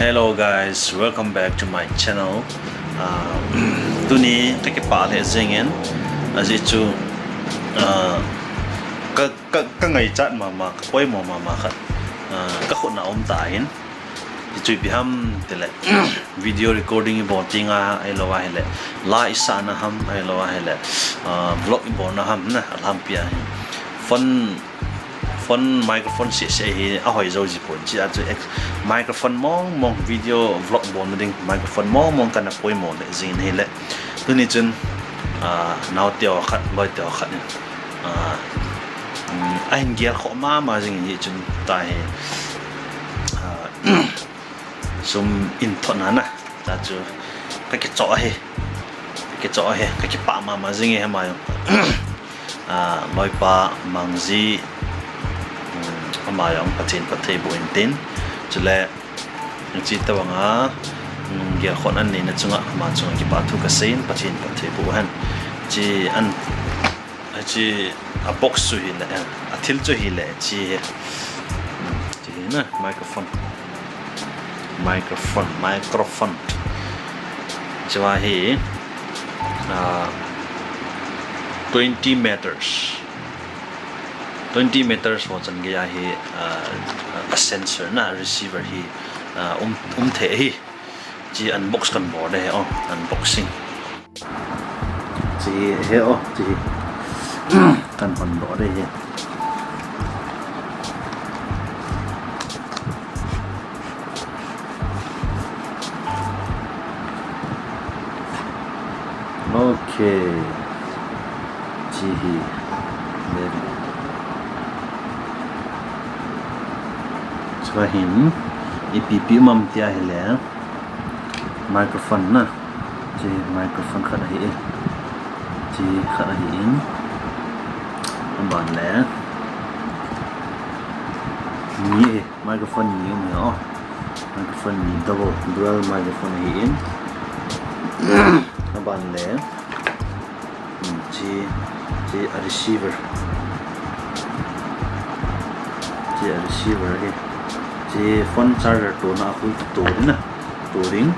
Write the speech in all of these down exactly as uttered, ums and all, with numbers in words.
Hello guys, welcome back to my channel. Uh, tuni kakipah lheh jengin, ajeh chu, uh, ka, ka, kangaichat mama, kapoimo mama khat, uh, kakhutna aum tan. Hichu ipi ham tile, video recording ibol tenga, ahilou ahile, la isahna ham, ahilou ahile, uh, vlog ibolna ham na, alhampi ahi. Phone phone microphone seh seh hi ahoi jou jipon, chea chu ex-, microphone mong mong video vlog bolna ding microphone mong mong kana poimo lheh jengin ahile. Tuni chun, ah, naote ho khat, loite ho khat in, ah, um, ahin gelkhoh mama jengin hichun tahi, ah, sum in thotna na, ta chu kakichoh ahi. Kakichoh ahi, kakipah mama jing e, ama jong. Ah, loipa Mangji, um, ama jong Pathen phattheiboh intin. Chule, hiche tobanga, um, gelkhohna aneina chunga, ama chunga kipathu kaseiyin, Pathen phattheiboh hen. Hiche an, hiche a box chu hile, athil chu hile, hiche hi. Um, hiche hi na, microphone. Microphone, microphone. Chua hi, ah, twenty meters. Twenty meters ho chan geiya hi, ah, a sensor na, receiver hi, ah, um, um thei ahi. Hiche unbox kan bol ding ahi, oh, unboxing. Hiche hi, oh, hiche hi. Kan hon doh ding ahi. Ok. Hiche hi. Chua hin, ipi ipi um am tia ahile. Microphone na. Hiche microphone khat ahi e. Hiche khat ahin. Aban le. Ni e, microphone ni um e, oh. Microphone ni, double, dual microphone ahin. Aban le. Hmm, hiche, hiche a receiver. Hiche a receiver ahi. Hiche phone charger tona a khu to ding na. To ding.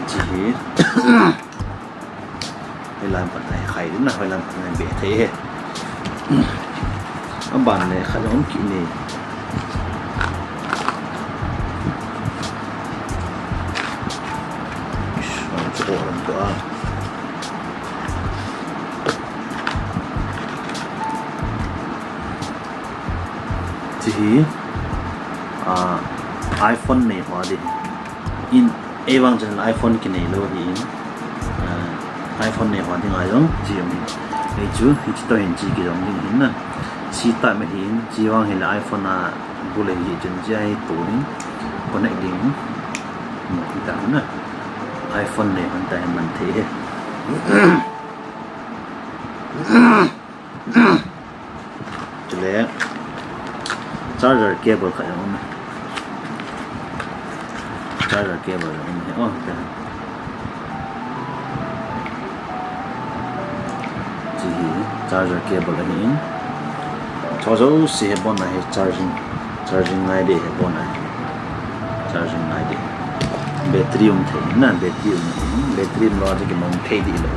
Hiche hi. Hoilam pat a hi khai ding na, hoilam pat a hi be thei ahi. Aban le khat jong um kit e. Ish, ang chu ko lam to a. Hiche hi, ah, iPhone nei ho ding. In, eivang chun iPhone kinei lou ahin, ah, iPhone nei ho dinga jong hiche jong hi. Hichu, hiche toh hin hiche kijong ding ahin na. Hiche type ahin, hiche vang hile iPhone a bul ahi chun hiche a hi to ding, connect ding. Hmm, hita na. iPhone nei ho ta hi man thei ahi. Chule charger cable khat jong um e. Charger cable jong um e. Oh, hiche hi charger cable ahin. Chua jouse hi abon a hi charging, charging ngai ding hi abon a hi. Charging ngai ding. Battery um thei na, battery um, battery um lou a chu kimang thei ding lou.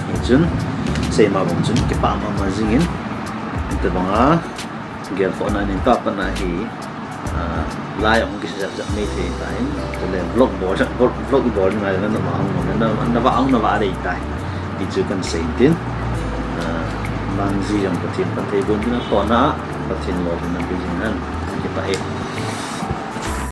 Hichun, seima bang chun, kipah mama jingin, hitobanga gelkhohna aneina pat na hi, ah, lai ahung kisei jep jep mai thei tan, chule vlog bol, vlog, vlog bol ngai na, nava ahung na, na, nava ahung nava dei tai. Hichu kan sei tin, ah, Mangji jong Pathen phattheiboh intin, atona Pathen loupina pe jing hen, kipah e.